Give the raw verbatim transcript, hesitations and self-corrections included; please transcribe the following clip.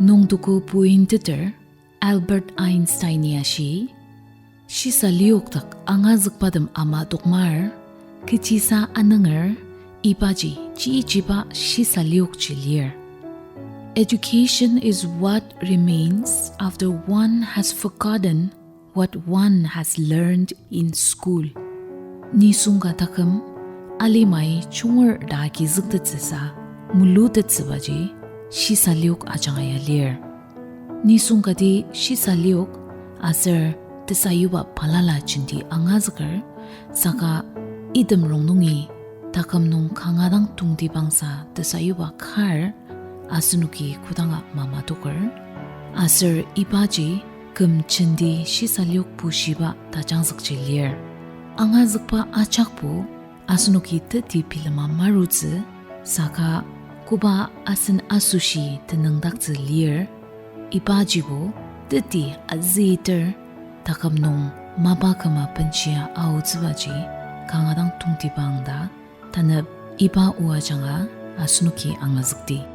Nüngtugu puinteter Albert Einstein-i ashi, shisa liokdak angazükbatem ama tokmar, kechisa anenger, ibaji chichiba shisa liokji lir. Education is what remains after one has forgotten what one has learned in school. Nisung ka taküm alimai chunger ta agizüktettsüsa mulutettsübaji shisa liok ajanga ya lir. Nisung kati shisa liok aser tesayuba balala jenti angazüker, saka item rongnungi taküm nung kanga dang tongtibangsa tesayuba kar asenoki kodanga mamatoker. Aser ibaji küm jenti shisa liok bushiba tajangzükji lir. Angazükba ajakbo asenoki teti bilema marutsü, saka koba asen asoshi tenüngdaktsü lir, ibajibo teti azüter taküm nung mapa küma benshia aotsübaji kanga dang tongtibang ta tanep iba o ajanga asenoki angazükdi.